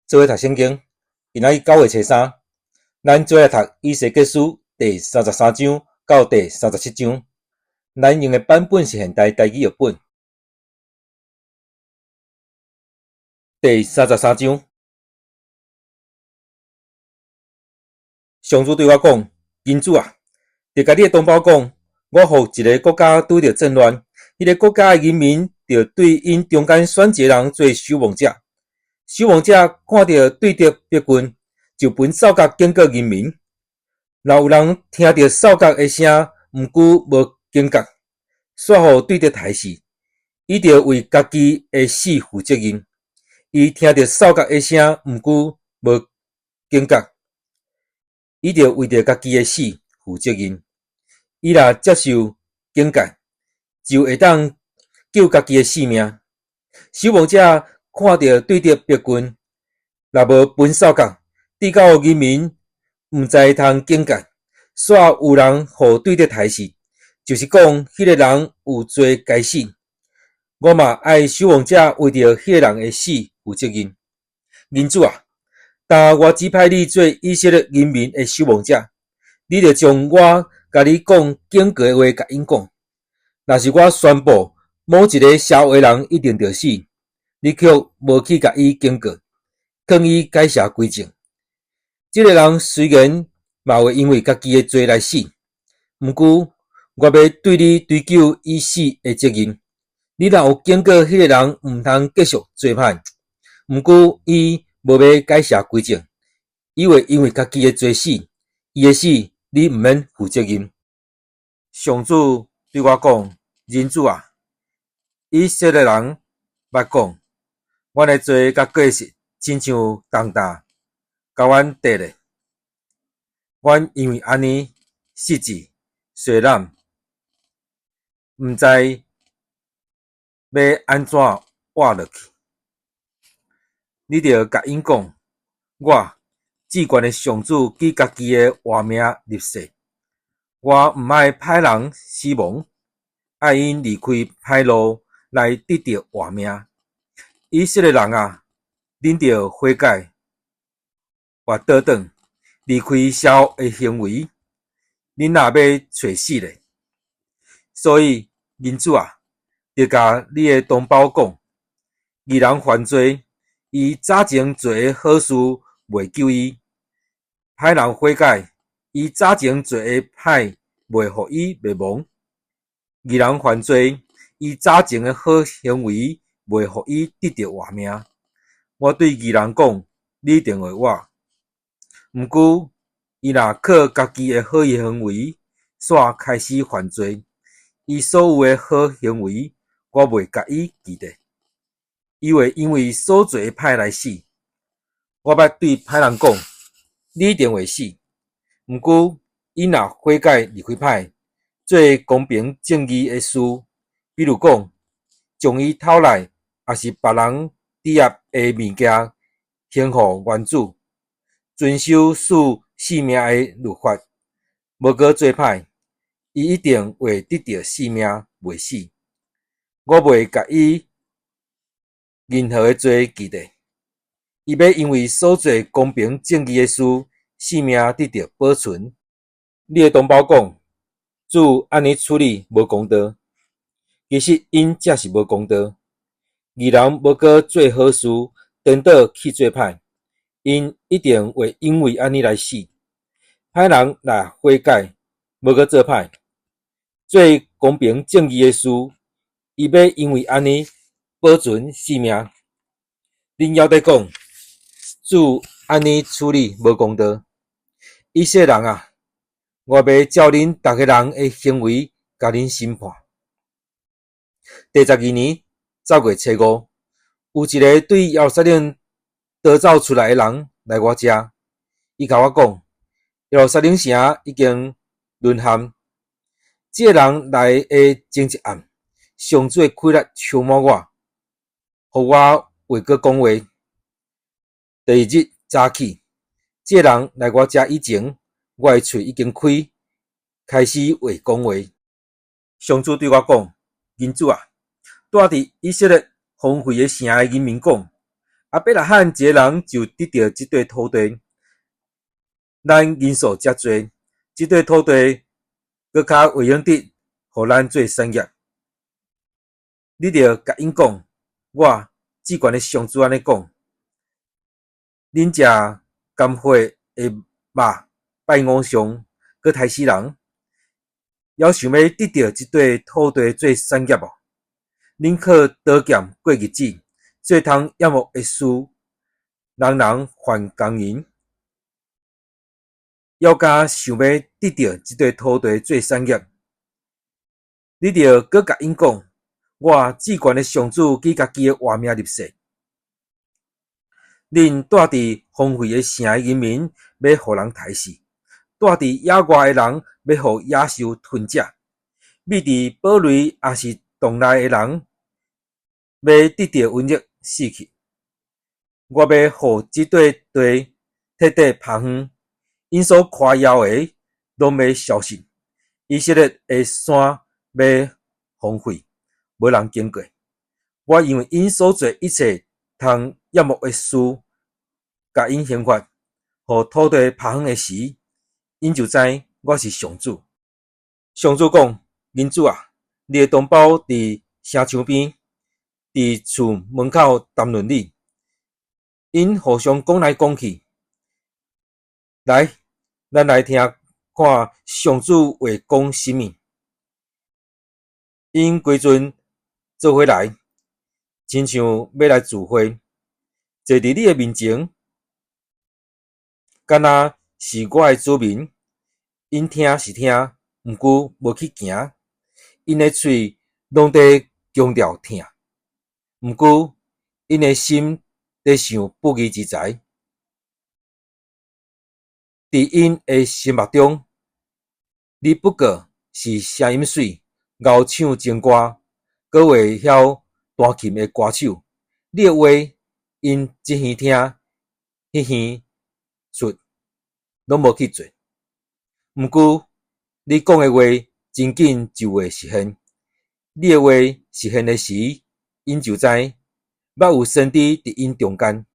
做伙讀聖經，今仔日9月初3，咱做伙來讀以西結書第三十三章到第三十七章。咱用的版本是現代台語譯本。第三十三章，上主對我講：人子啊，著共你的同胞講，我予一个國家拄著戰亂，彼个國家的人民著對𪜶中間選一个人做守望者。守望者看著對敵逼近，就歕哨角警告人民。若有人聽著哨角的聲，毋過無警覺，煞予對敵刣死，伊著為家己的死負責任。伊聽著哨角的聲，毋過無警覺，伊著為著家己的死負責任。伊若接受警戒，就會當救家己的性命。守望者看著對敵逼近，若無歕哨角，致到人民毋知通警戒，煞有人予對敵刣死，就是講，彼个人有罪該死。我嘛愛守望者為著彼個人的死負責任。人子啊，當我指派你做以色列人民的守望者，你著將我共你講警告的話共𪜶講。若是我宣布某一个邪惡的人一定著死，你卻無去共伊警告，勸伊改邪歸正，這个人雖然嘛會因為家己的罪來死，毋過我欲對你追究伊死的責任。你若有警告彼个人毋通繼續做歹，毋過伊無欲改邪歸正，伊會因為家己的罪死，伊的死你毋免負責任。上主對我講：人子啊，以色列人捌講，阮的罪佮過失親像重擔，共阮綴咧。阮因為按呢失志、衰懶，毋知欲按怎活落去。你著共𪜶講，我至懸的上主舉家己的活命立誓，我毋愛歹人死亡，愛𪜶離開歹路來得著活命。以色列人啊，恁著悔改，或倒轉，離開邪惡的行為，恁若欲揣死咧。所以，人子啊，著共你的同胞講，義人犯罪，伊早前做的好事袂救伊；歹人悔改，伊早前做的歹袂予伊滅亡。義人犯罪，伊早前的好行為袂予伊得著活命。我對義人講，你一定會活。毋過，伊若靠家己的好行為，煞開始犯罪，伊所有的好行為，我袂共伊記得。伊會因為所做的歹來死。我捌對歹人講，你一定會死。毋過，伊若悔改離開歹，做公平正義的事，比如講，將伊偷來，抑是別人抵押的物件還予原主，遵守使性命的律法，無閣做歹，伊一定會得著性命，袂死。我袂共伊任何的罪記得。伊欲因為所做公平正義的事，性命得著保存。你的同胞講，主按呢處理無公道，其實𪜶才是無公道。義人無閣做好事，顛倒去做歹，𪜶一定會因為按呢來死。歹人若悔改，無閣做歹，做公平正義的事，伊欲因為按呢保存性命。恁猶佇講，主按呢處理無公道。以色列人啊，我欲照恁逐个人的行為，共恁審判。第十二年10月初5，有一个對耶路撒冷逃走出來的人來我遮，伊共我講，耶路撒冷城已經淪陷。這个人來的前一暗，上主的氣力充滿我，予我會閣講話。第二日早起，這个人來我遮以前，我的喙已經開，開始會講話。上主對我講：人子啊，住佇以色列荒廢的城的人民講，亞伯拉罕一个人就得著這塊土地，咱人數遮濟，這塊土地閣較會用得，予咱做產業。你著共𪜶講，我至懸的上主按呢講：恁食甘血的肉，拜偶像，閣刣死人，猶想欲得著這塊土地做產業無？恁靠刀劍過日子，做通厭惡的事，人人犯姦淫，猶敢想欲得著這塊土地做產業？你著閣共𪜶講，我至懸的上主舉家己的活命立誓，恁蹛佇荒廢的城的人民，欲予人刣死；蹛佇野外的人，欲予野獸吞食；覕佇堡壘抑是洞內的人，欲得著瘟疫死去。我欲予這塊地徹底拋荒，𪜶所誇耀的攏欲消失，以色列的山欲荒廢，無人經過。我因為𪜶所做一切通厭惡的事，共𪜶刑罰，予土地拋荒的時，𪜶就知我是上主。上主講：人子啊，你的同胞佇城牆邊，佇厝門口談論你，𪜶互相講來講去。來，咱來聽看上主話講啥物。𪜶規陣做伙來，親像欲來聚會，坐佇你的面前，敢若是我的子民。𪜶聽是聽，毋過無去行。𪜶的喙攏佇強調疼，毋過𪜶的心佇想不義之財。佇𪜶的心目中，你不過是聲音媠、𠢕唱情歌，閣會曉彈琴的歌手。你的話，𪜶這耳聽，彼耳出，攏無去做。毋過，你講的話真緊就會實現。你的話實現的時，𪜶就知，捌有先知佇𪜶中間。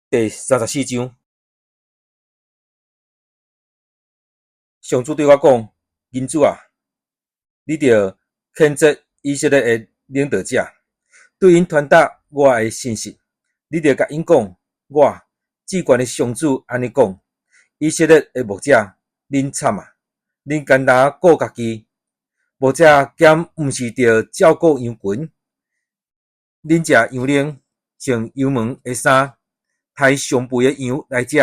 第34章，上主對我講：人子啊，你著譴責以色列的領導者，對𪜶傳達我的信息。你著共𪜶講：我至懸的上主按呢講：以色列的牧者，恁慘啊！恁干焦顧家己，牧者敢毋是著照顧羊群？恁食羊奶，穿羊毛的衫，刣上肥的羊來食，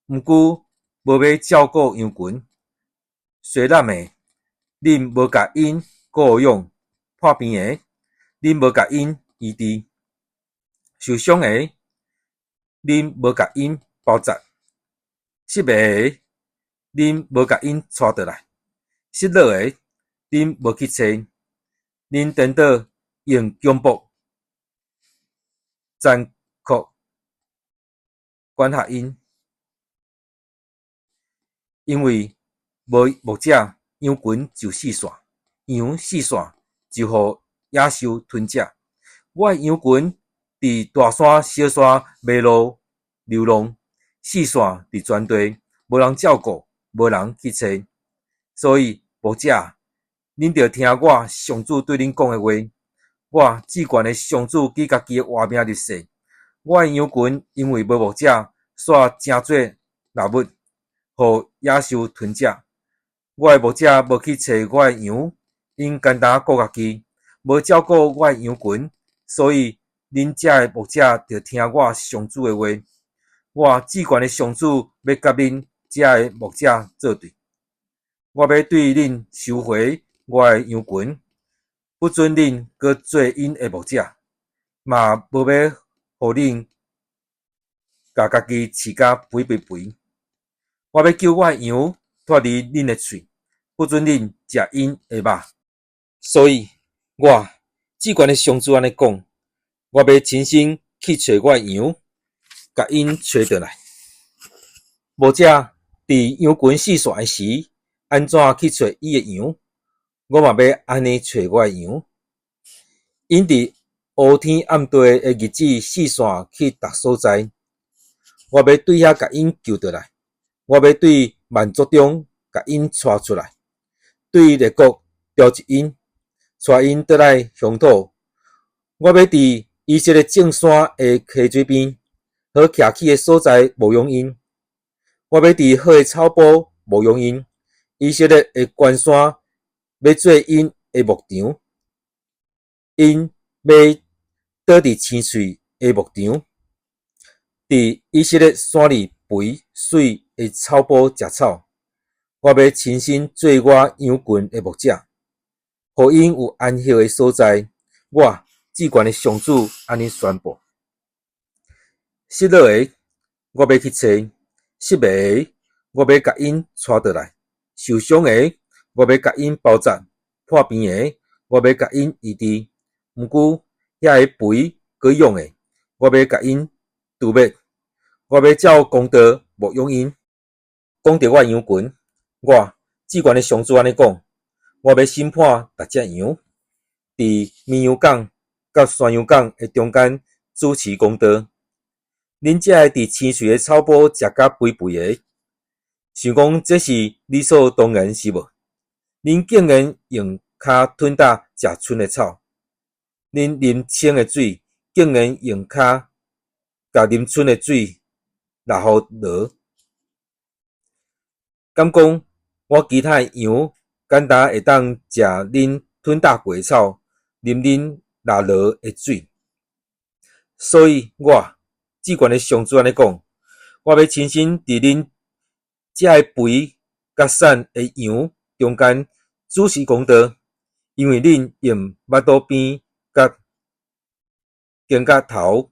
毋過無欲照顧羊群。衰老的，恁無共𪜶顧養；破病的，恁無共𪜶醫治；受傷的，恁無共𪜶包紮；失迷的，恁無共𪜶帶倒來；失落的，恁無去揣。恁顛倒用強暴、殘酷管轄𪜶，因為無牧者，羊群就四散，羊四散就予野獸吞食。我的羊群佇大山、小山迷路流浪，四散佇全地，無人照顧，無人去揣。所以牧者，恁著聽我上主對恁講的話。我至懸的上主舉家己的活命立誓，我的羊群因為無牧者，煞成做獵物，予野獸吞食。我的牧者無去揣我的羊，𪜶干焦顧家己，無照顧我的羊群，所以恁遮的牧者著聽我上主的話。我至懸的上主欲佮恁遮的牧者做對，我欲對恁收回我的羊群，不准恁閣做𪜶的牧者，嘛無欲予恁共家己飼甲肥肥肥。我欲救我的羊脫離恁的喙，不准恁食𪜶的肉。所以，我至懸的上主按呢講，我欲親身去揣我的羊，共𪜶揣倒來。牧者佇羊群四散的時，按怎去揣伊的羊？我嘛欲按呢揣我的羊。𪜶佇烏天暗地的日子四散去逐所在。我欲對遐共𪜶救倒來，我欲對萬族中共𪜶帶出來，對列國召集𪜶，帶𪜶倒來鄉土。我欲佇以色列眾山的溪水邊，好徛起的所在牧養𪜶。我欲佇好的草埔牧養𪜶，以色列的懸山欲做𪜶的牧場，𪜶欲倒佇青翠的牧場，佇以色列山裡肥媠的草埔食草。我欲親身做我羊群的牧者，予𪜶有安歇的所在。我至懸的上主按呢宣布：失落的，我欲去揣；失迷的，我欲共𪜶帶倒來；受傷的，我欲共𪜶包紮；破病的，我欲共𪜶醫治。毋過，遐个肥閣勇的，我欲共𪜶除滅。我欲照公道牧養𪜶。講著我的羊群，我至懸的上主按呢講：我欲審判逐隻羊，佇綿羊犅佮山羊犅的中間主持公道。恁這个佇青翠的草埔食甲肥肥的，想講這是理所當然是無？恁竟然用跤吞膽食春的草，恁啉清的水，竟然用跤共啉春的水落予濁。敢講我其他的羊簡單會當食恁吞膽過的草，啉恁落濁的水？所以我至懸的上主按呢講：我欲親身佇恁這个肥佮瘦的羊中間主持公道，因為恁用腹肚邊佮肩胛頭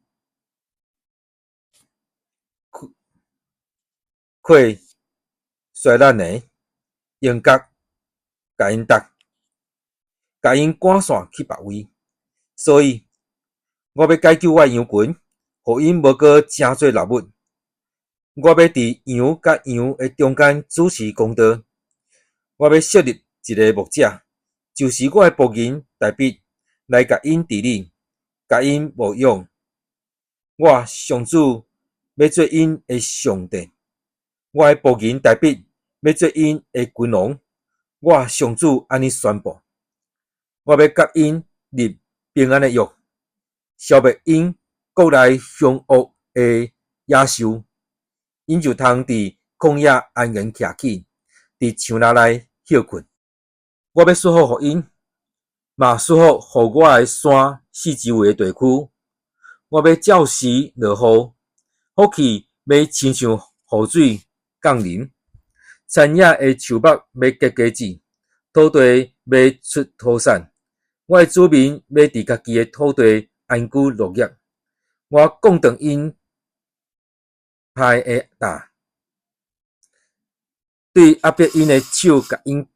氣衰懶的，用角共𪜶踏，共𪜶趕散去別位。所以，我欲解救我的羊群，予𪜶無閣成做獵物。我欲佇羊佮羊的中間主持公道。我欲設立一个牧者，就是我的僕人大衛，來共𪜶治理，共𪜶牧養。我上主欲做𪜶的上帝，我的僕人大衛欲做𪜶的君王。我上主按呢宣布：我欲佮𪜶立平安的約，消滅𪜶國內兇惡的野獸，𪜶就通佇曠野安然徛起，佇樹林內歇睏。我欲賜福予𪜶，嘛賜福予我的山四周圍的地區。我欲照時落雨，福氣欲親像雨水降臨。田野的樹木欲結果子，土地欲出土產。我的子民欲佇家己的土地安居樂業。我降斷𪜶歹的擔，對壓迫𪜶的手共𪜶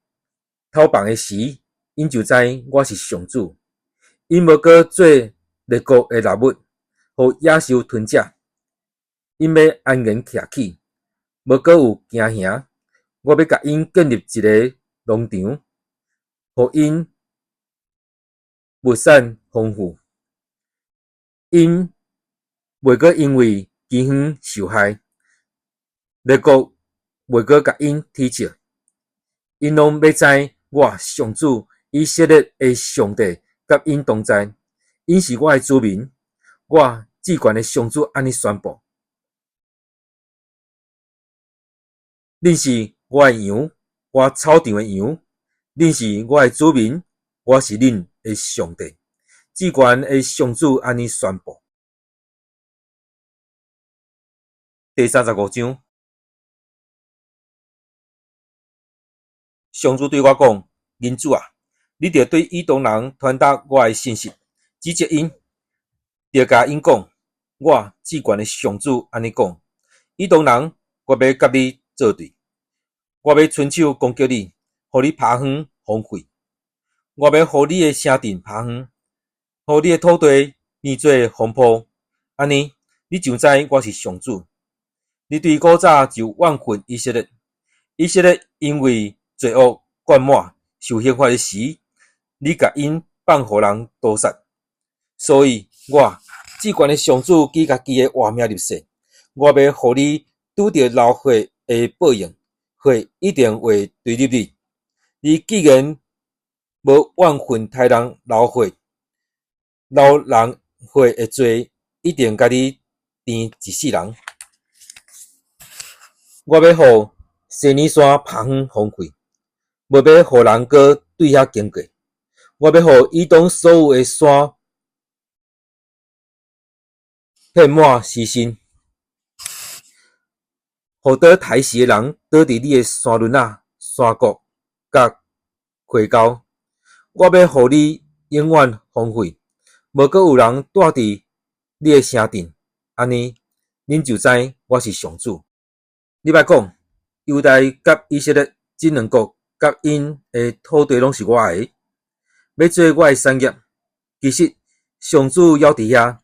討放的時，𪜶就知我是上主。𪜶無閣做列國的獵物，予野獸吞食。𪜶欲安然徛起，無閣有驚嚇。我欲共𪜶建立一个農場，予𪜶物產豐富。𪜶袂閣因為饑荒受害，列國袂閣共𪜶恥笑。𪜶攏欲知我上主以色列的上帝佮𪜶同在，𪜶是我的子民。我至懸的上主按呢宣布：恁是我的羊，我草場的羊；恁是我的子民，我是恁的上帝。至懸的上主按呢宣布。第35章，上主對我講：人子啊，你著對以東人傳達我的信息，指責𪜶，著共𪜶講：我至懸的上主按呢講：以東人，我欲佮你作對，我欲伸手攻擊你，予你趴園荒廢。我欲予你的城鎮趴園，予你的土地變做荒坡。按呢，你就知我是上主。你對古早就怨恨以色列，以色列因為罪惡灌滿，受刑罰的時，你共𪜶放予人屠殺。所以，我至懸的上主舉家己的活命立誓，我欲予你拄著流血的報應，血一定會追入你。你既然無怨恨刣人流血，流人血的罪一定共你纏一世人。我欲予西乃山拍昏荒廢，無欲予人閣對遐經過。我欲予以東所有的山遍滿屍身，予倒刣死的人倒佇你的山崙仔、山谷佮溪溝。我欲予你永遠荒廢，無閣有人蹛佇你的城鎮。按呢，恁就知我是上主。你欲講，猶大佮以色列這兩國佮𪜶的土地攏是我的，欲做我的產業。其實上主猶佇遐，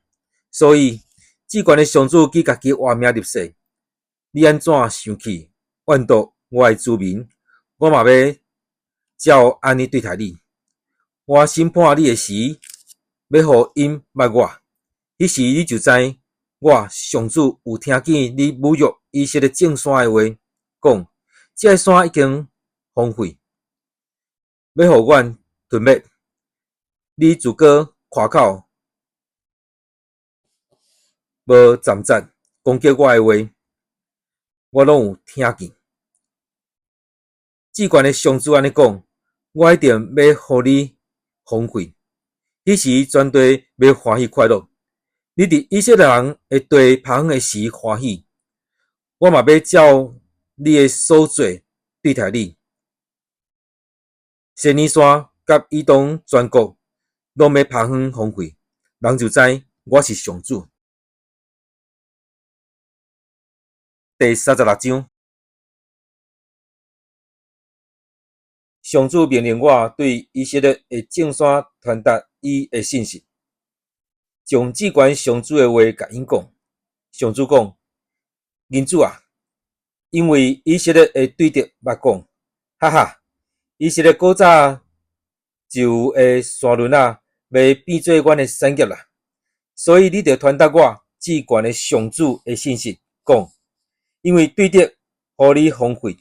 所以至懸的上主舉家己活命立誓，你按怎生氣怨毒我的子民，我嘛欲照按呢對待你。我審判你的時，欲予𪜶捌我，彼時你就知我上主有聽見你侮辱以色列眾山的話，講這个山已經荒廢，欲予阮吞滅。你自閣誇口無慚節攻擊我的話，我攏有聽見。至懸的上主按呢講，我一定欲予你荒廢，彼時全地欲歡喜快樂。你佇以色列人的地拍昏的時歡喜，我嘛欲照你的所做對待你。西乃山佮以東全國攏欲拍昏荒廢，人就知我是上主。第36章，上主命令我對以色列的眾山傳達伊的信息，將至懸上主的話共𪜶講。上主講：人子啊，因為以色列的對敵捌講，哈哈，以色列古早就有的山崙仔，欲變做阮的產業啦。所以你著傳達我至懸的上主的信息，講。因為對敵予你荒廢，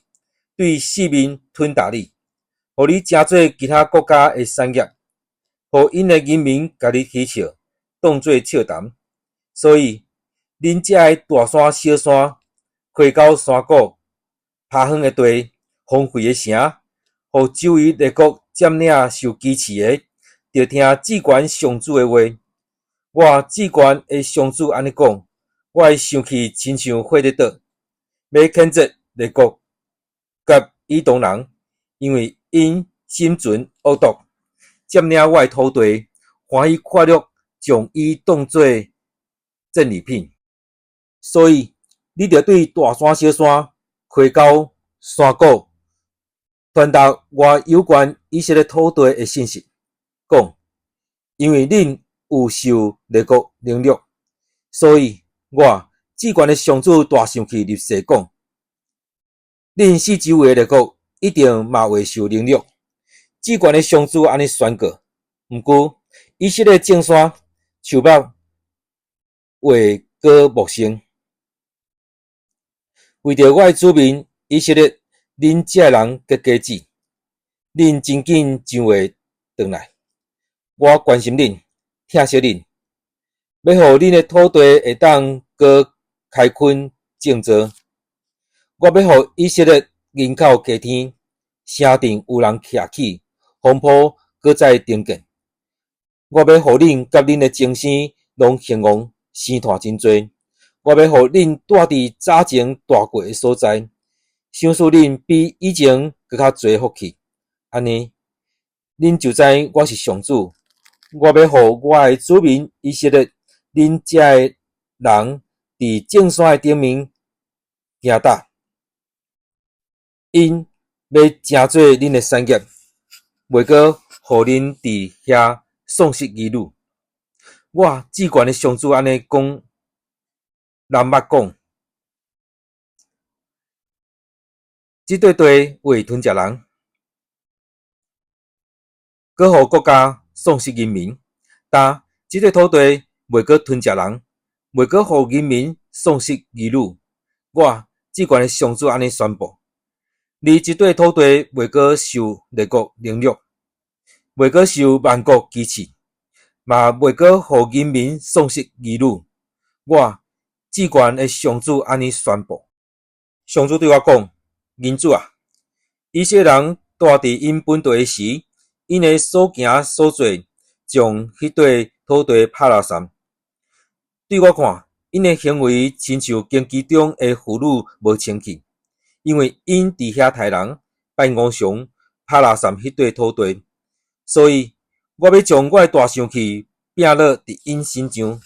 對四面吞噬你，予你成做其他國家的產業，予𪜶的人民共你起笑，當做笑談。所以，恁這个大山、小山、溪溝、山谷、拍昏的地、荒廢的城，予周圍列國佔領受歧視的，著聽至懸上主的話。我至懸的上主按呢講：我的生氣親像火咧著。欲譴責列國佮以東人，因為𪜶心存惡毒，佔領我的土地，歡喜快樂，將伊當做戰利品。所以，你著對大山、小山、溪溝、山谷，傳達我有關以色列土地的信息，講：因為恁有受列國凌辱，所以我至懸的上主大生氣立誓講，恁四周圍的列國一定嘛會受凌辱。至懸的上主按呢宣告。毋過以色列眾山樹木會閣茂盛，為著我的子民以色列，恁這个人結果子，恁真緊就會轉來。我關心恁，疼惜恁，欲予恁的土地會當閣開墾種作。我欲予以色列人口加添，城鎮有人徛起，房鋪閣再重建。我欲予恁佮恁的曾生攏興旺，生湠真濟。我欲予恁蹛佇早前蹛過的所在，賞賜恁比以前閣較濟福氣。按呢，恁就知我是上主。我欲予我的子民以色列，恁這个人佇眾山的頂面行踏，𪜶欲成做恁的產業，袂閣予恁佇遐喪失兒女。我至懸的上主按呢講，人捌講，這塊地會吞食人，閣予國家喪失人民。但這塊土地袂閣吞食人，袂閣予人民喪失兒女。我至懸的上主按呢宣布：你這塊土地袂閣受列國凌辱，袂閣受萬國歧視，嘛袂閣予人民喪失兒女。我至懸的上主按呢宣布。上主對我講：人子啊，以色列人蹛佇𪜶本地的時，𪜶的所行所做，將彼塊土地拍垃圾。對我看，𪜶的行為親像經期中的婦女無清氣，因為𪜶佇遐刣人、拜偶像、拍垃圾彼塊土地，所以我欲將我的大生氣摒落佇𪜶身上，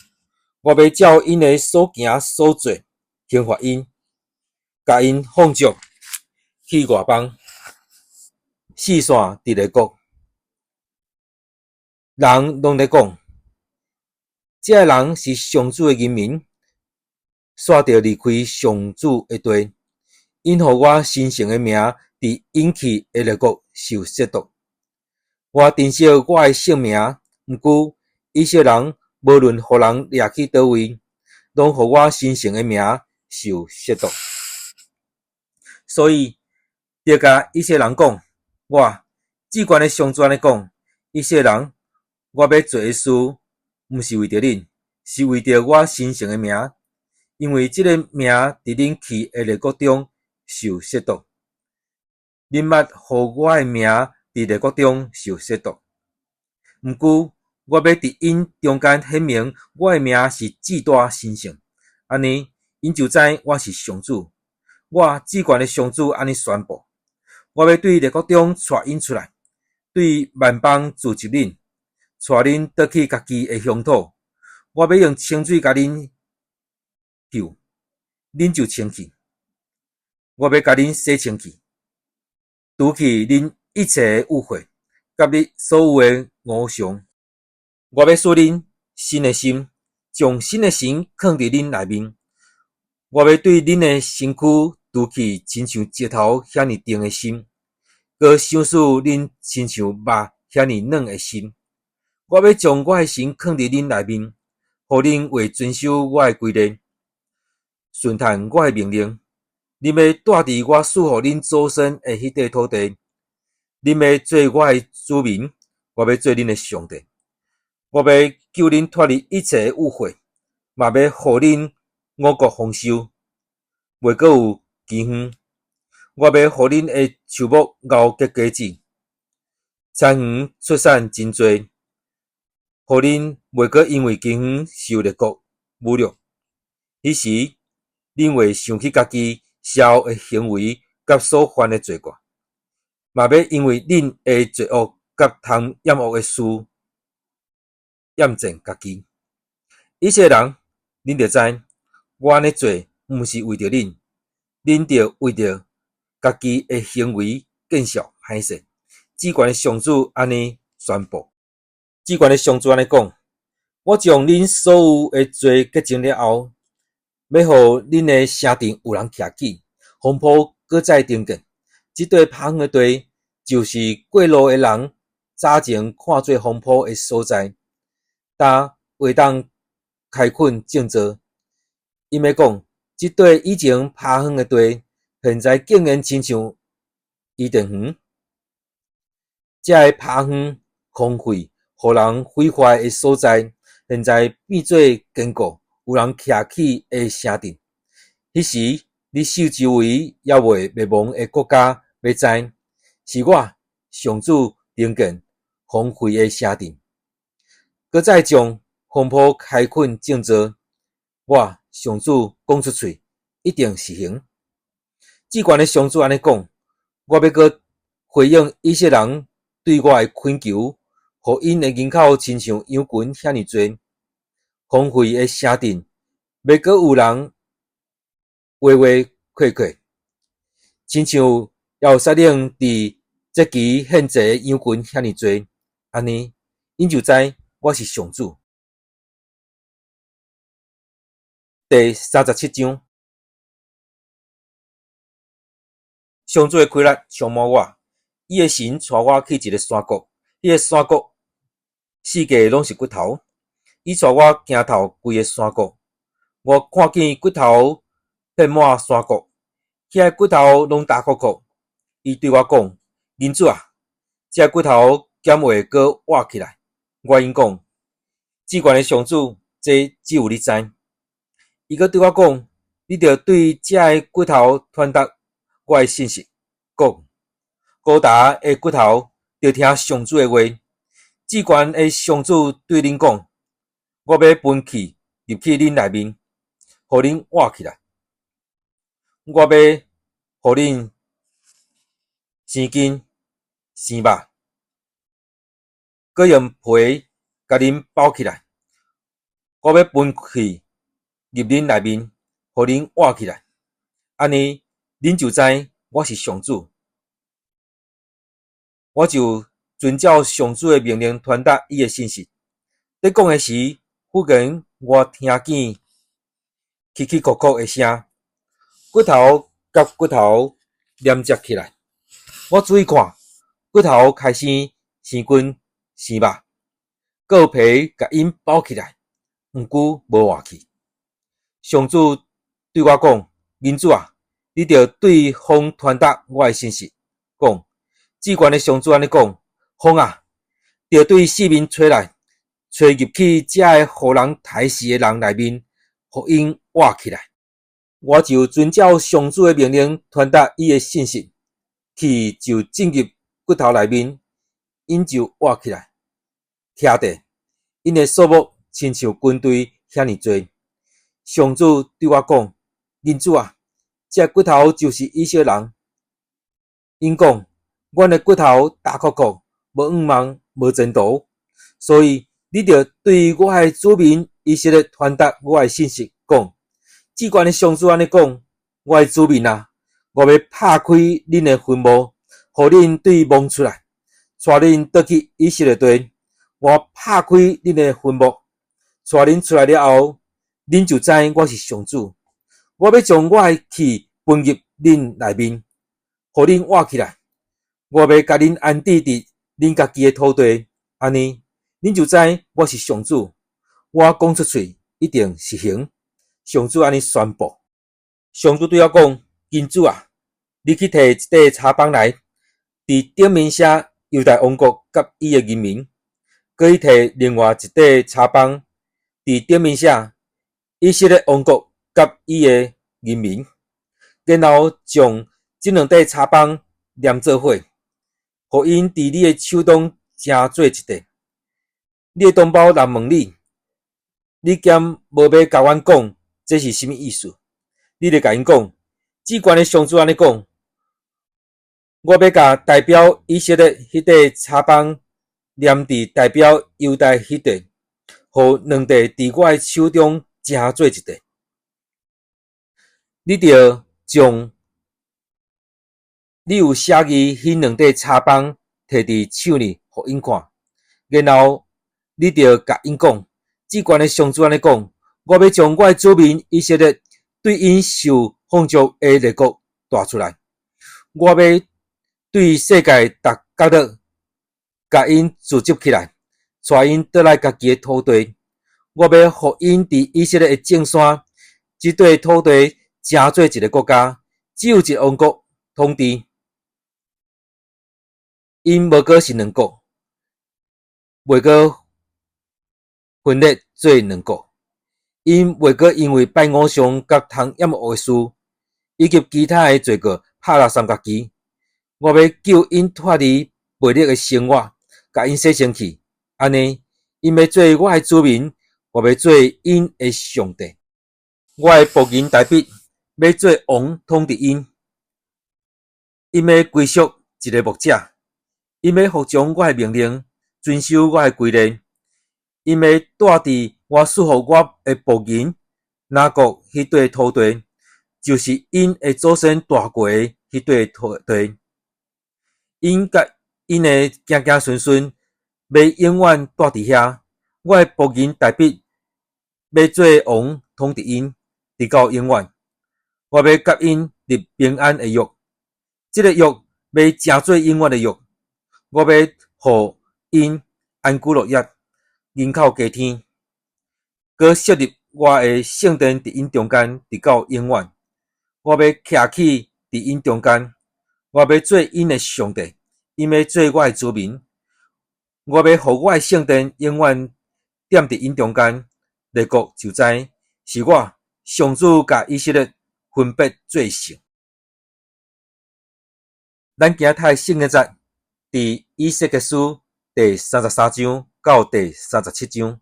我欲照𪜶的所行所做刑罰𪜶，共𪜶放逐去外邦，四散佇列國。人攏咧講，這个人是上主的人民，煞著離開上主的地，𪜶予我神聖的名佇𪜶去的列國受褻瀆。我珍惜我的聖名，毋過以色列人無論予人掠去佗位，攏予我神聖的名受褻瀆。所以，著共以色列人講，我至懸的上主按呢講，以色列人，我欲做的事，毋是為著恁，是為著我神聖的名，因為這个名佇恁去的列國中受褻瀆。恁捌予我的名佇列國中受褻瀆。毋過，我欲佇𪜶中間顯明我的名是至大神聖，按呢，𪜶就知我是上主。我至懸的上主按呢宣布：我欲對列國中帶𪜶出來，對萬邦聚集恁，帶恁倒去家己的鄉土。我欲用清水共恁泅，恁就清氣。我欲共恁洗清氣，除去恁一切的污穢，佮恁所有的偶像。我欲賜恁新的心，將新的神囥佇恁內面。我欲對恁的身軀除去親像石頭遐爾硬的心，閣賞賜恁親像肉遐爾軟的心。我欲將我的神囥佇恁內面，予恁會遵守我的規例，順趁我的命令。恁欲蹛佇我賜予恁祖先的彼塊土地，恁欲做我的子民，我欲做恁的上帝。我欲救恁脫離一切的污穢，嘛欲予恁五穀豐收，袂閣有饑荒。我欲予恁的樹木熬結果子，田園出產真濟，予恁袂閣因為饑荒受列國侮辱。彼時，恁會想起家己邪惡的行為佮所犯的罪過，嘛欲因為恁的罪惡佮通厭惡的事厭憎家己。以色列人，恁著知，我按呢做，毋是為著恁，恁著為著家己的行為見笑歹勢。至懸的上主按呢宣布，至懸的上主按呢講：我將恁所有的罪潔淨了後，欲予恁的城鎮有人徛起，風波閣再重建。這塊拋荒的地，就是過路的人早前看做荒坡的所在，今會當開墾種作。𪜶欲講，這塊以前拋荒的地，現在竟然親像伊甸園。這个拋荒、荒廢、予人毀壞的所在，現在變做堅固、有人徛起的城鎮。彼時，你四周圍猶未滅亡的國家，欲知是我上主重建荒廢的城鎮，閣再將荒坡開墾種作。我上主講出喙，一定實行。至懸的上主按呢講：我欲閣回應以色列人對我的懇求，予𪜶的人口親像羊群遐爾濟。荒廢的城鎮，欲閣有人畫畫塊塊，親像耶路撒冷佇節期獻祭的羊群遐爾濟。按呢，𪜶就知我是上主。第37章，上主的氣力充滿我，伊的神帶我去一个山谷，彼个山谷四界攏是骨頭。伊帶我行透規个山谷，我看見骨頭遍滿山谷，遐骨頭攏焦摳摳。伊對我講：人子啊，這骨頭敢會閣活起來？我應講：至懸的上主，這只有你知。伊閣對我講：你著對這个骨頭傳達我的信息，講：焦焦的骨頭，著聽上主的話。至懸的上主對恁講：我欲噴氣入去恁內面，予恁活起來。我欲予恁生筋生肉，閣用皮共恁包起來。我欲噴氣入恁內面，予恁活起來。按呢，恁就知我是上主。我就遵照上主的命令傳達伊的信息。咧講的時，忽然我聽見起起叩叩的聲，骨頭佮骨頭連接起來。我注意看，骨頭開始生筋生肉，閣有皮共𪜶包起來，毋過無活去。上主對我講：人子啊，你著對風傳達我的信息，講：至懸的上主按呢講：風啊，著對四面吹來，吹入去這个予人刣死的人內面，予𪜶活起來。我就遵照上主的命令傳達伊的信息，氣就進入骨頭內面，𪜶就活起來，徛著，𪜶的數目親像軍隊遐爾濟。上主對我講：人子啊，這骨頭就是以色列人。𪜶講：阮的骨頭焦摳摳，無向望，無前途。所以你著對我的子民以色列傳達我的信息，講：至懸的上主按呢講：我的子民啊，我欲拍開恁的墳墓，予恁對墓出來，帶恁倒去以色列地。我拍開恁的墳墓，帶恁出來了後，恁就知我是上主。我欲將我的氣噴入恁內面，予恁活起來。我欲共恁安置佇恁家己的土地，按呢，恁就知我是上主。我講出喙，一定實行。上主按呢宣布。上主對我講：人子啊，你去提一塊柴枋來，佇頂面寫猶大王國佮伊的人民；閣去提另外一塊柴枋，佇頂面寫以色列王國佮伊的人民。然後將這兩塊柴枋黏做伙，予𪜶佇你的手中成做一塊。你的同胞若問你，你敢無欲共阮講這是啥物意思？你著共𪜶講：至懸的上主按呢講，我欲共代表以色列彼塊柴枋黏佇代表猶大彼塊，予兩塊佇我的手中成做一塊。你著將你有寫字彼兩塊柴枋提佇手裡，予𪜶看。然後你著共𪜶講：至懸的上主按呢講，我欲將我的子民以色列對𪜶受放逐的列國帶出來，我欲對世界逐角落共𪜶聚集起來，帶𪜶倒來家己的土地。我欲予𪜶佇以色列的眾山，這塊土地成做一个國家，只有一个王國統治。𪜶無閣是兩國，袂閣分裂做兩國。𪜶袂閣因為拜偶像佮通厭惡的事，以及其他的罪過拍落三家己。我欲救𪜶脫離悖逆的生活，共𪜶洗清氣。按呢，𪜶欲做我的子民，我欲做𪜶的上帝。我的僕人大衛欲做王統治𪜶，𪜶欲歸屬一个牧者，𪜶欲服從我的命令，遵守我的規例。𪜶欲住佇我賜予我的僕人雅各彼塊土地，就是𪜶的祖先住過的彼塊土地。𪜶佮𪜶的子子孫孫欲永遠住佇遐。我的僕人大衛欲做王統治𪜶，直到永遠。我欲佮𪜶立平安的約，這个約欲成做永遠的約。我欲予𪜶安居樂業，人口加添。閣設立我的聖殿佇𪜶中間，直到永遠。我欲徛起佇𪜶中間，我欲做𪜶的上帝，𪜶欲做我的子民。我欲予我的聖殿永遠踮佇𪜶中間，列國就知是我上主共以色列分別做聖。咱今仔讀的聖經節，佇以西結書第33章到第37章。